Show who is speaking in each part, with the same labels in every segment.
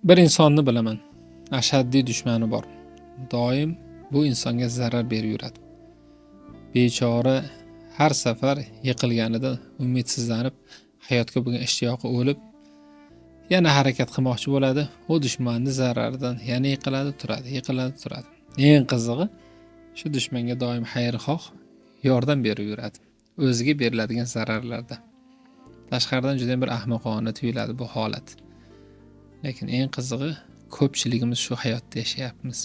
Speaker 1: Bir insonni bilaman. Ashaddiy dushmani bor. Doim bu insonga zarar berib yuradi. Bechora har safar yiqilganida umidsizlanib, hayotga bo'lgan ishtiyoqi o'lib, yana harakat qilmoqchi bo'ladi. U dushmanni zararidan yana yiqiladi, turadi, yiqiladi, turadi. Eng qizig'i, shu dushmanga doim xayrixoh yordam berib yuradi. O'ziga beriladigan zararlarda. Tashqaridan juda bir ahmoqona tuyuladi bu holat. Lekin eng qizig'i, ko'pchiligimiz shu hayotda yashayapmiz.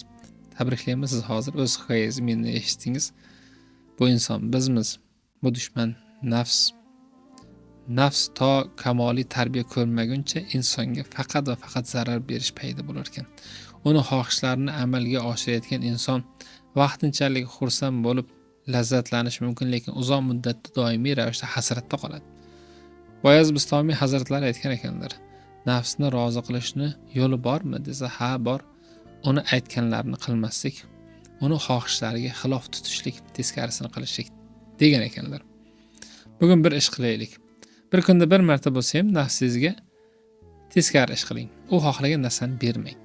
Speaker 1: Tabriklayman, siz hozir o'z hikoyangizni mendan eshitdingiz. Bu inson bizmiz. Bu dushman nafs. Nafs to kamoliy tarbiya ko'rmaguncha insonga faqat va faqat zarar berish payda bo'lar ekan. Uni xohishlarini amalga oshirayotgan inson vaqtinchalik xursand bo'lib lazzatlanishi mumkin, lekin uzoq muddatda doimiy ravishda hasratda qoladi. Boyaz Bistomiy hazratlari aytgan ekanlar, nafsni rozi qilishni yo'li bormi desa, ha bor. Uni aytganlarini qilmaslik, uni xohishlariga xilof tutishlik, teskarisini qilishlik degan ekanlar. Bugun bir ish qilaylik. Bir kunda bir marta bo'lsa ham nafsingizga teskari ish qiling. U xohlagan narsani bermang.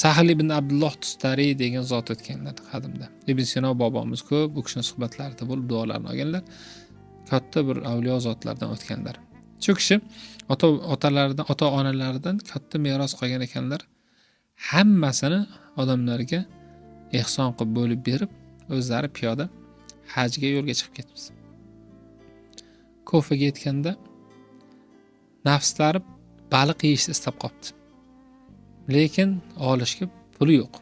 Speaker 1: Sahl ibn Abdulloh Tustari degan zot o'tganlar qadimda. Ibn Sino bobomiz ko'p u kishini suhbatlarida bo'lib duolarini olganlar. Katta bir avliyo zotlardan o'tganlar. Shu kishi ota otalaridan, ota onalaridan katta meros qolgan ekanlar. Hammasini odamlarga ehson qilib bo'lib berib, o'zlari piyoda hajga yo'lga chiqib ketibdi. Kofaga yetganda nafslari baliq yeyishni istab qolibdi. Lekin olishga puli yo'q.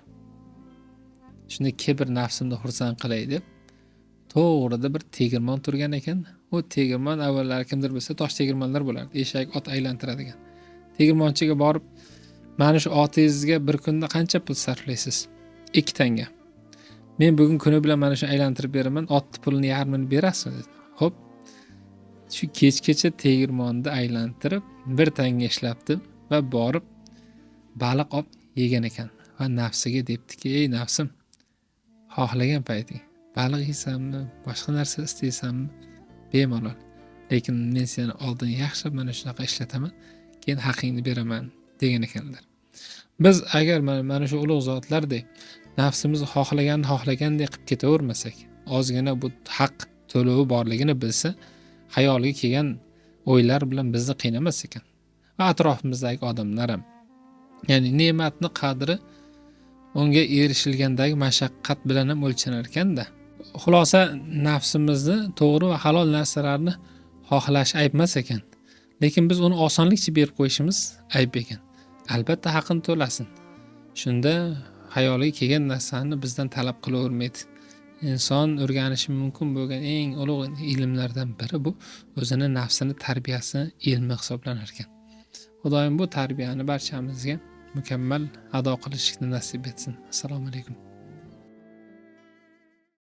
Speaker 1: Shunda kibr nafsimni xursand qilay deb to'g'rida bir tegirmon turgan ekan. U tegirmon avvallari kimdir bilsa tosh tegirmonlar bo'lardi. Eshak, ot aylantiradigan. Tegirmonchiga borib, mana shu otingizga bir kunda qancha pul sarflaysiz? 2 tanga. Men bugun kuni bilan mana shuni aylantirib beraman, otni pulini yarmini berasizmi dedi. Xo'p. Shu kechgacha tegirmonni aylantirib, 1 tanga ishlabdi va borib baliq olib yegan ekan va nafsiga debdiki, ey nafsim, xohlagan payting baliq yeysanmi, boshqa narsa istaysanmi, bemalol. Lekin men seni oldin yaxshi mana shunaqa ishlataman, keyin haqingni beraman degan ekanlar. Biz agar mana shu ulug' zotlardek nafsimizni xohlaganini xohlagandek qilib ketavermasak, ozgina bu haq to'lovi borligini bilsa, xayoliga kelgan o'ylar bilan bizni qiynamas ekan. Va atrofimizdagi odamlar ham. Ya'ni ne'matni qadri unga erishilgandagi mashaqqat bilan ham o'lchanar ekanda. Xulosa, nafsimizni to'g'ri va halol narsalarni xohlash ayb emas ekan. Lekin biz uni osonlikcha berib qo'yishimiz ayb ekan. Albatta haqini to'lasin. Shunda xayoliga kelgan narsani bizdan talab qilavermaydi. Inson o'rganishi mumkin bo'lgan eng ulug' ilmlardan biri bu o'zini nafsini tarbiyasi ilmi hisoblanar ekan. Xudoyim bu tarbiyani barchamizga mukammal ado qilishni nasib etsin. Assalomu alaykum.